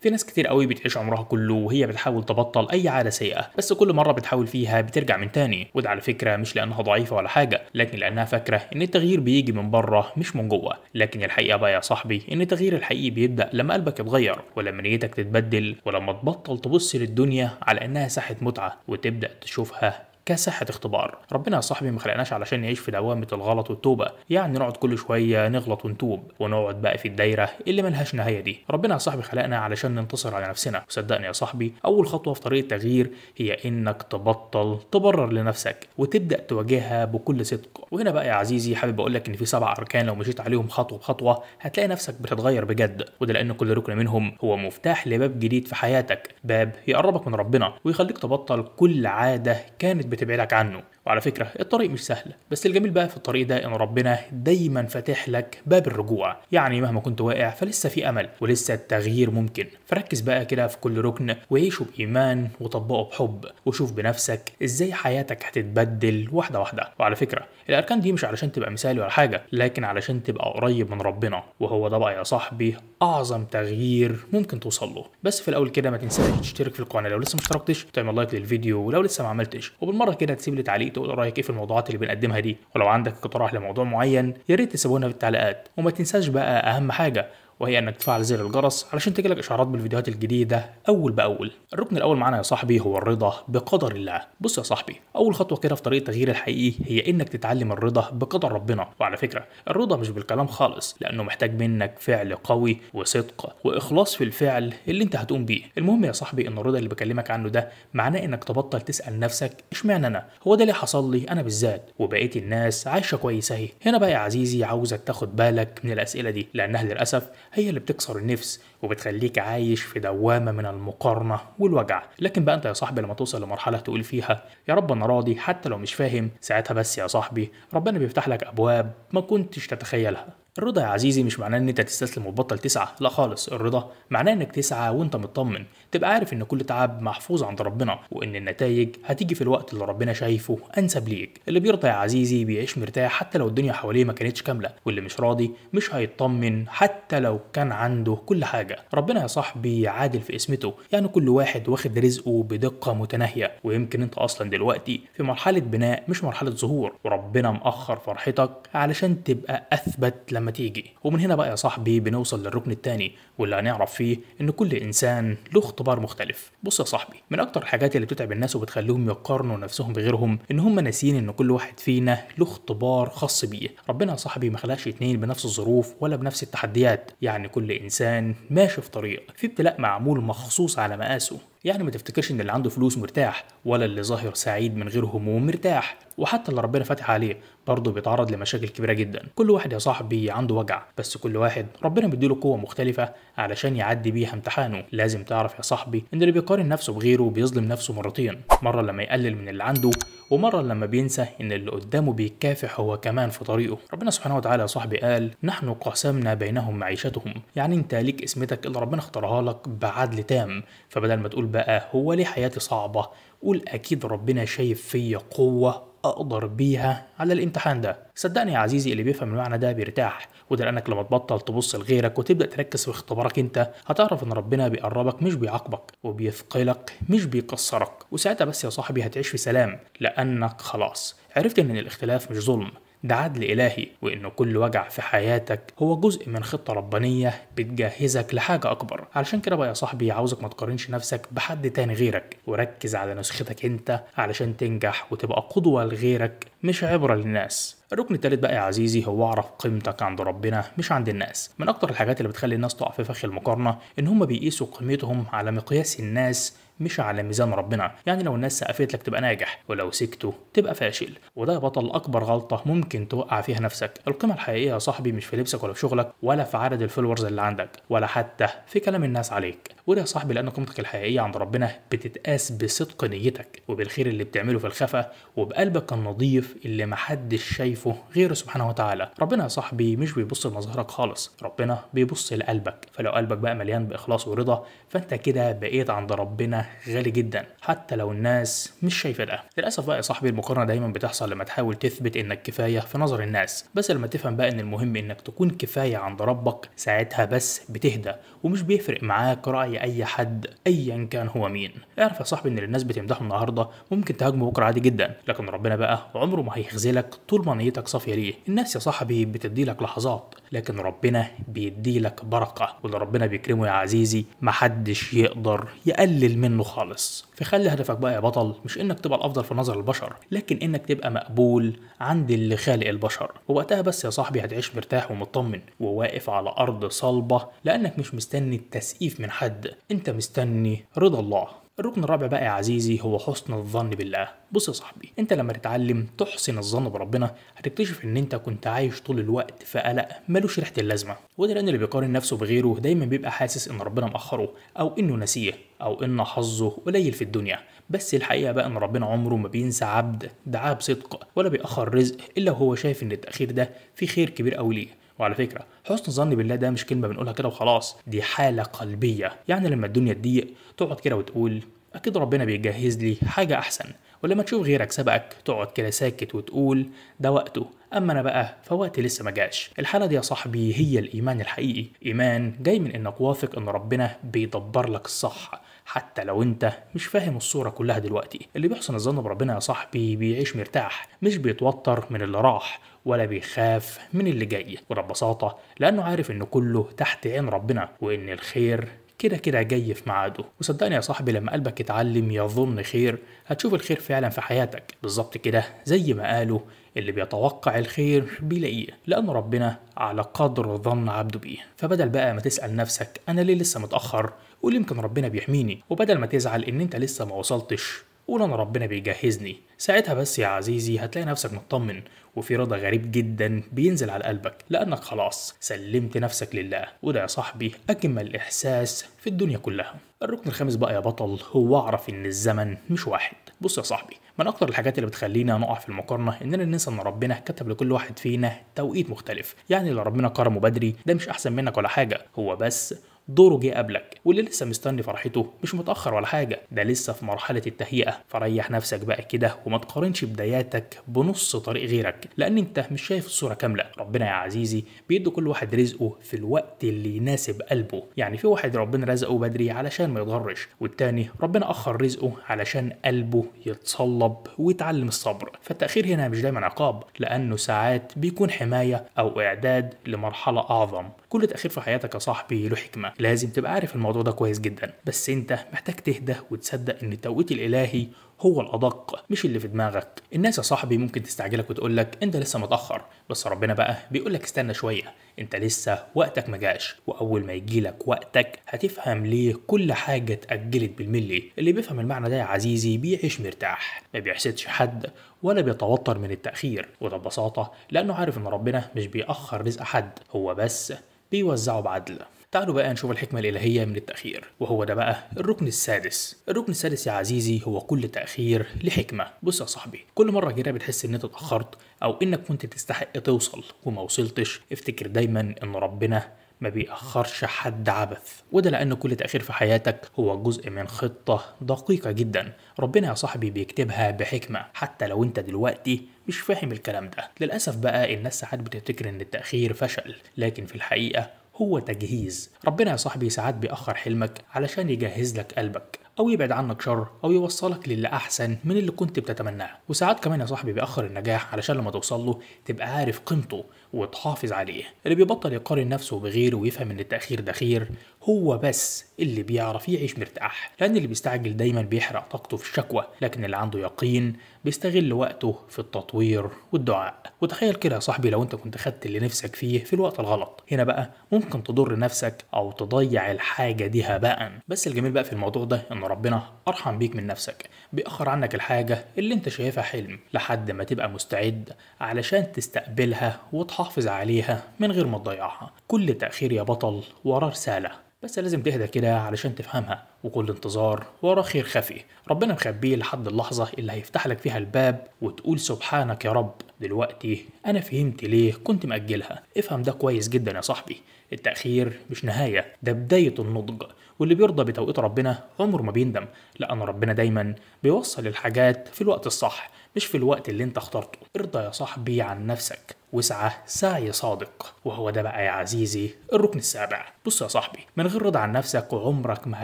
في ناس كتير قوي بتعيش عمرها كله وهي بتحاول تبطل اي عادة سيئه، بس كل مرة بتحاول فيها بترجع من تاني، وده على فكرة مش لانها ضعيفة ولا حاجة، لكن لانها فاكره ان التغيير بيجي من بره مش من جوه. لكن الحقيقة بقى يا صاحبي ان التغيير الحقيقي بيبدا لما قلبك يتغير، ولما نيتك تتبدل، ولما تبطل تبص للدنيا على انها ساحة متعه وتبدا تشوفها كساحة اختبار. ربنا يا صاحبي ما خلقناش علشان نعيش في دوامة الغلط والتوبة، يعني نقعد كل شوية نغلط ونتوب ونقعد بقى في الدايرة اللي ملهاش نهاية دي. ربنا يا صاحبي خلقنا علشان ننتصر على نفسنا، وصدقني يا صاحبي أول خطوة في طريق التغيير هي إنك تبطل تبرر لنفسك وتبدأ تواجهها بكل صدق. وهنا بقى يا عزيزي حابب أقول لك إن في 7 أركان لو مشيت عليهم خطوة بخطوة هتلاقي نفسك بتتغير بجد، وده لأن كل ركن منهم هو مفتاح لباب جديد في حياتك، باب يقربك من ربنا ويخليك تبطل كل عادة كانت بتبعدك عنه. وعلى فكرة الطريق مش سهل، بس الجميل بقى في الطريق ده ان ربنا دايما فاتح لك باب الرجوع، يعني مهما كنت واقع فلسه في امل ولسه التغيير ممكن. فركز بقى كده في كل ركن وعيشه بإيمان وطبقه بحب، وشوف بنفسك ازاي حياتك هتتبدل واحدة واحدة. وعلى فكرة الاركان دي مش علشان تبقى مثالي ولا حاجة، لكن علشان تبقى قريب من ربنا، وهو ده بقى يا صاحبي اعظم تغيير ممكن توصل له. بس في الاول كده ما تنساش تشترك في القناة لو لسه ما اشتركتش، تعمل like للفيديو ولو لسه ما عملتش، وبالمرة كده تسيب لي تعليق تقول رايك ايه في الموضوعات اللي بنقدمها دي، ولو عندك اقتراح لموضوع معين يا ريت تسيبه لنا في التعليقات. وما تنساش بقى اهم حاجة وهي انك تفعل زر الجرس علشان تجيلك اشعارات بالفيديوهات الجديدة اول باول. الركن الاول معانا يا صاحبي هو الرضا بقدر الله. بص يا صاحبي، اول خطوة كده في طريق التغيير الحقيقي هي انك تتعلم الرضا بقدر ربنا. وعلى فكرة الرضا مش بالكلام خالص، لانه محتاج منك فعل قوي وصدق واخلاص في الفعل اللي انت هتقوم بيه. المهم يا صاحبي ان الرضا اللي بكلمك عنه ده معناه انك تبطل تسال نفسك اشمعنى انا، هو ده اللي حصل لي انا بالذات وبقية الناس عايشه كويسة اهي. هنا بقى يا عزيزي عاوزك تاخد بالك من الاسئلة دي، لانها للاسف هي اللي بتكسر النفس وبتخليك عايش في دوامة من المقارنة والوجع. لكن بقى انت يا صاحبي لما توصل لمرحلة تقول فيها يا رب انا راضي حتى لو مش فاهم، ساعتها بس يا صاحبي ربنا بيفتح لك ابواب ما كنتش تتخيلها. الرضا يا عزيزي مش معناه ان انت تستسلم وتبطل تسعى، لا خالص. الرضا معناه انك تسعى وانت مطمن، تبقى عارف ان كل تعب محفوظ عند ربنا وان النتائج هتيجي في الوقت اللي ربنا شايفه انسب ليك. اللي بيرضى يا عزيزي بيعيش مرتاح حتى لو الدنيا حواليه ما كانتش كاملة، واللي مش راضي مش هيطمن حتى لو كان عنده كل حاجة. ربنا يا صاحبي عادل في قسمته، يعني كل واحد واخد رزقه بدقة متناهية، ويمكن انت اصلا دلوقتي في مرحلة بناء مش مرحلة ظهور، وربنا مأخر فرحتك علشان تبقى اثبت لما تيجي. ومن هنا بقى يا صاحبي بنوصل للركن الثاني واللي هنعرف فيه ان كل انسان له اختبار مختلف. بص يا صاحبي، من اكتر الحاجات اللي بتتعب الناس وبتخليهم يقارنوا نفسهم بغيرهم ان هم ناسيين ان كل واحد فينا له اختبار خاص بيه. ربنا يا صاحبي ما خلقش اتنين بنفس الظروف ولا بنفس التحديات، يعني كل انسان ماشي في طريق، في ابتلاء معمول مخصوص على مقاسه. يعني ما تفتكرش ان اللي عنده فلوس مرتاح ولا اللي ظاهر سعيد من غير هموم مرتاح، وحتى اللي ربنا فاتح عليه برضه بيتعرض لمشاكل كبيرة جدا. كل واحد يا صاحبي عنده وجع، بس كل واحد ربنا بيديله قوة مختلفة علشان يعدي بيها امتحانه. لازم تعرف يا صاحبي ان اللي بيقارن نفسه بغيره بيظلم نفسه مرتين، مرة لما يقلل من اللي عنده، ومرة لما بينسى ان اللي قدامه بيكافح هو كمان في طريقه. ربنا سبحانه وتعالى يا صاحبي قال نحن قسمنا بينهم معيشتهم، يعني انت ليك اسمتك اللي ربنا اختارها لك بعدل تام. فبدل ما تقول بقى هو ليه حياتي صعبة، قول اكيد ربنا شايف فيا قوة اقدر بيها على الامتحان ده. صدقني يا عزيزي اللي بيفهم المعنى ده بيرتاح، وده لانك لما تبطل تبص لغيرك وتبدا تركز في اختبارك انت هتعرف ان ربنا بيقربك مش بيعاقبك، وبيثقلك مش بيكسرك. وساعتها بس يا صاحبي هتعيش في سلام، لانك خلاص عرفت ان الاختلاف مش ظلم، ده عدل إلهي، وإن كل وجع في حياتك هو جزء من خطة ربانية بتجهزك لحاجة أكبر. علشان كده بقى يا صاحبي عاوزك ما تقارنش نفسك بحد تاني غيرك، وركز على نسختك أنت علشان تنجح وتبقى قدوة لغيرك مش عبرة للناس. الركن الثالث بقى يا عزيزي هو اعرف قيمتك عند ربنا مش عند الناس. من أكتر الحاجات اللي بتخلي الناس تقع في فخ المقارنة إن هم بيقيسوا قيمتهم على مقياس الناس مش على ميزان ربنا. يعني لو الناس سقفت لك تبقى ناجح، ولو سكتوا تبقى فاشل، وده يا بطل اكبر غلطه ممكن توقع فيها نفسك. القيمة الحقيقية يا صاحبي مش في لبسك ولا في شغلك ولا في عدد ال followers اللي عندك ولا حتى في كلام الناس عليك. وده يا صاحبي لان قيمتك الحقيقية عند ربنا بتتقاس بصدق نيتك وبالخير اللي بتعمله في الخفا وبقلبك النظيف اللي محدش شايفه غيره سبحانه وتعالى. ربنا يا صاحبي مش بيبص لمظهرك خالص، ربنا بيبص لقلبك. فلو قلبك بقى مليان باخلاص ورضا فانت كده بقيت عند ربنا غالي جدا حتى لو الناس مش شايفه ده. للاسف بقى يا صاحبي المقارنة دايما بتحصل لما تحاول تثبت انك كفاية في نظر الناس، بس لما تفهم بقى ان المهم انك تكون كفاية عند ربك ساعتها بس بتهدى، ومش بيفرق معاك راي رأي أي حد أيا كان هو مين. اعرف يا صاحبي إن اللي الناس بتمدحه النهاردة ممكن تهاجمه بكرة عادي جدا، لكن ربنا بقى عمره ما هيخذلك طول ما نيتك صافية ليه. الناس يا صاحبي بتديلك لحظات، لكن ربنا بيديلك بركة، واللي ربنا بيكرمه يا عزيزي محدش يقدر يقلل منه خالص. فخلي هدفك بقى يا بطل مش انك تبقى الافضل في نظر البشر، لكن انك تبقى مقبول عند اللي خالق البشر. ووقتها بس يا صاحبي هتعيش مرتاح ومطمن وواقف على ارض صلبة، لانك مش مستني التسقيف من حد، انت مستني رضا الله. الركن الرابع بقى يا عزيزي هو حسن الظن بالله. بص يا صاحبي، انت لما تتعلم تحسن الظن بربنا هتكتشف ان انت كنت عايش طول الوقت في قلق ملوش ريحه اللازمة. وده لان اللي بيقارن نفسه بغيره دايما بيبقى حاسس ان ربنا مأخره، او انه نسيه، او ان حظه قليل في الدنيا. بس الحقيقة بقى ان ربنا عمره ما بينسى عبد دعاه بصدق، ولا بيأخر رزق الا وهو شايف ان التأخير ده فيه خير كبير قوي ليه. وعلى فكرة حسن الظن بالله ده مش كلمة بنقولها كده وخلاص، دي حالة قلبية. يعني لما الدنيا تضيق تقعد كده وتقول أكيد ربنا بيجهز لي حاجة أحسن، ولما تشوف غيرك سبقك تقعد كده ساكت وتقول ده وقته، أما أنا بقى فوقتي لسه ما جاش. الحالة دي يا صاحبي هي الإيمان الحقيقي، إيمان جاي من إنك واثق إن ربنا بيدبر لك الصح حتى لو انت مش فاهم الصورة كلها دلوقتي. اللي بيحسن الظن بربنا يا صاحبي بيعيش مرتاح، مش بيتوتر من اللي راح ولا بيخاف من اللي جاي، وده ببساطة لأنه عارف إن كله تحت عين ربنا، وإن الخير كده كده جاي في ميعاده. وصدقني يا صاحبي لما قلبك يتعلم يظن خير هتشوف الخير فعلا في حياتك. بالظبط كده زي ما قالوا اللي بيتوقع الخير بيلاقيه، لأن ربنا على قدر ظن عبده بيه. فبدل بقى ما تسأل نفسك أنا ليه لسه متأخر، قول يمكن ربنا بيحميني. وبدل ما تزعل إن أنت لسه ما وصلتش، قول أنا ربنا بيجهزني. ساعتها بس يا عزيزي هتلاقي نفسك مطمن، وفي رضا غريب جدا بينزل على قلبك، لأنك خلاص سلمت نفسك لله. وده يا صاحبي أجمل إحساس في الدنيا كلها. الركن الخامس بقى يا بطل هو اعرف إن الزمن مش واحد. بص يا صاحبي، من أكتر الحاجات اللي بتخلينا نقع في المقارنة إننا ننسى إن ربنا كتب لكل واحد فينا توقيت مختلف. يعني اللي ربنا كرمه بدري ده مش أحسن منك ولا حاجة، هو بس دوره جه قبلك. واللي لسه مستني فرحته مش متأخر ولا حاجة، ده لسه في مرحلة التهيئة. فريح نفسك بقى كده وما تقارنش بداياتك بنص طريق غيرك، لأن انت مش شايف الصورة كاملة. ربنا يا عزيزي بيدي كل واحد رزقه في الوقت اللي يناسب قلبه. يعني في واحد ربنا رزقه بدري علشان ما يتغرش، والتاني ربنا أخر رزقه علشان قلبه يتصلب ويتعلم الصبر. فالتأخير هنا مش دايما عقاب، لأنه ساعات بيكون حماية أو إعداد لمرحلة أعظم. كل تأخير في حياتك يا صاحبي له حكمة، لازم تبقى عارف الموضوع ده كويس جدا. بس انت محتاج تهدى وتصدق ان التوقيت الالهي هو الادق مش اللي في دماغك. الناس يا صاحبي ممكن تستعجلك وتقولك انت لسه متاخر، بس ربنا بقى بيقولك استنى شوية، انت لسه وقتك ما جاش، واول ما يجيلك وقتك هتفهم ليه كل حاجة اتاجلت بالملي. اللي بيفهم المعنى ده يا عزيزي بيعيش مرتاح، ما بيحسدش حد ولا بيتوتر من التاخير، وده ببساطة لانه عارف ان ربنا مش بيأخر رزق حد، هو بس بيوزعه بعدل. تعالوا بقى نشوف الحكمة الإلهية من التأخير، وهو ده بقى الركن السادس. الركن السادس يا عزيزي هو كل تأخير لحكمة. بص يا صاحبي، كل مرة كده بتحس إن أنت اتأخرت أو إنك كنت تستحق توصل وما وصلتش، افتكر دايما إن ربنا ما بيأخرش حد عبث، وده لأن كل تأخير في حياتك هو جزء من خطة دقيقة جدا ربنا يا صاحبي بيكتبها بحكمة، حتى لو انت دلوقتي مش فاهم الكلام ده. للأسف بقى الناس ساعات بتفتكر ان التأخير فشل، لكن في الحقيقة هو تجهيز. ربنا يا صاحبي ساعات بيأخر حلمك علشان يجهز لك قلبك، أو يبعد عنك شر، أو يوصلك للي أحسن من اللي كنت بتتمناه. وساعات كمان يا صاحبي بيأخر النجاح علشان لما توصل له تبقى عارف قيمته وتحافظ عليه. اللي بيبطل يقارن نفسه بغيره ويفهم إن التأخير ده خير هو بس اللي بيعرف يعيش مرتاح، لأن اللي بيستعجل دايما بيحرق طاقته في الشكوى، لكن اللي عنده يقين بيستغل وقته في التطوير والدعاء. وتخيل كده يا صاحبي لو انت كنت خدت اللي نفسك فيه في الوقت الغلط، هنا بقى ممكن تضر نفسك او تضيع الحاجة دي هباء. بس الجميل بقى في الموضوع ده ان ربنا ارحم بيك من نفسك، بيأخر عنك الحاجة اللي انت شايفها حلم لحد ما تبقى مستعد علشان تستقبلها وتحافظ عليها من غير ما تضيعها. كل تأخير يا بطل وراه رسالة، بس لازم تهدى كده علشان تفهمها، وكل انتظار وراه خير خفي ربنا مخبيه لحد اللحظة اللي هيفتح لك فيها الباب وتقول سبحانك يا رب، دلوقتي أنا فهمت ليه كنت مأجلها. افهم ده كويس جدا يا صاحبي، التأخير مش نهاية، ده بداية النضج، واللي بيرضى بتوقيت ربنا عمره ما بيندم، لأن ربنا دايما بيوصل الحاجات في الوقت الصح مش في الوقت اللي انت اخترته. ارضى يا صاحبي عن نفسك واسعى سعي صادق. وهو ده بقى يا عزيزي الركن السابع. بص يا صاحبي، من غير رضا عن نفسك عمرك ما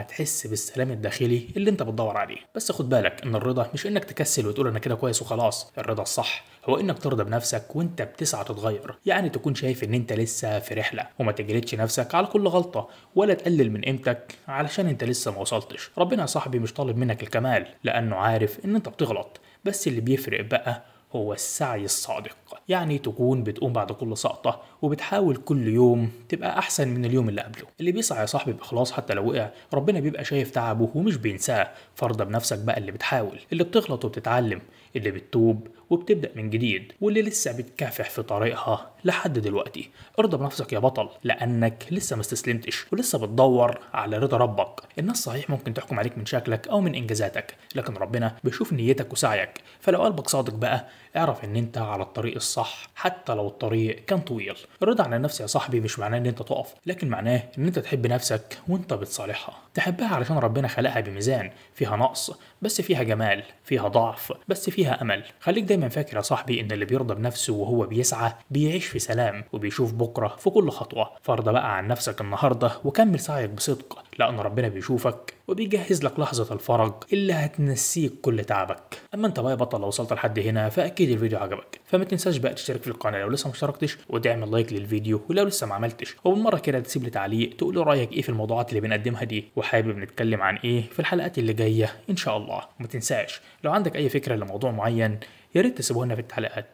هتحس بالسلام الداخلي اللي انت بتدور عليه. بس خد بالك ان الرضا مش انك تكسل وتقول انا كده كويس وخلاص. الرضا الصح هو انك ترضى بنفسك وانت بتسعى تتغير، يعني تكون شايف ان انت لسه في رحله، وما تجلدش نفسك على كل غلطه ولا تقلل من قيمتك علشان انت لسه ما وصلتش. ربنا يا صاحبي مش طالب منك الكمال، لانه عارف ان انت بتغلط، بس اللي بيفرق بقى هو السعي الصادق. يعني تكون بتقوم بعد كل سقطة وبتحاول كل يوم تبقى أحسن من اليوم اللي قبله. اللي بيسعى يا صاحبي بإخلاص حتى لو وقع، ربنا بيبقى شايف تعبه ومش بينساه. فارضى بنفسك بقى اللي بتحاول، اللي بتغلط وبتتعلم، اللي بتتوب وبتبدأ من جديد، واللي لسه بتكافح في طريقها لحد دلوقتي. ارضى بنفسك يا بطل، لأنك لسه ما استسلمتش ولسه بتدور على رضا ربك. الناس صحيح ممكن تحكم عليك من شكلك أو من إنجازاتك، لكن ربنا بيشوف نيتك وسعيك. فلو قلبك صادق بقى اعرف ان انت على الطريق الصح حتى لو الطريق كان طويل. الرضا عن النفس يا صاحبي مش معناه ان انت تقف، لكن معناه ان انت تحب نفسك وانت بتصالحها. تحبها علشان ربنا خلقها بميزان، فيها نقص بس فيها جمال، فيها ضعف بس فيها امل. خليك دايما فاكر يا صاحبي ان اللي بيرضى بنفسه وهو بيسعى بيعيش في سلام وبيشوف بكره في كل خطوة. فارضى بقى عن نفسك النهارده وكمل سعيك بصدق، لان ربنا بيشوفك وبيجهز لك لحظة الفرج اللي هتنسيك كل تعبك. اما انت بقى يا بطل لو وصلت لحد هنا فاكيد الفيديو عجبك، فما تنساش بقى تشترك في القناة لو لسه ما اشتركتش، وتعمل لايك للفيديو ولو لسه ما عملتش، وبالمره كده تسيب لي تعليق تقول رايك ايه في الموضوعات اللي بنقدمها دي، وحابب نتكلم عن ايه في الحلقات اللي جاية ان شاء الله. وما تنساش لو عندك اي فكرة لموضوع معين يا ريت تسيبوه لنا في التعليقات.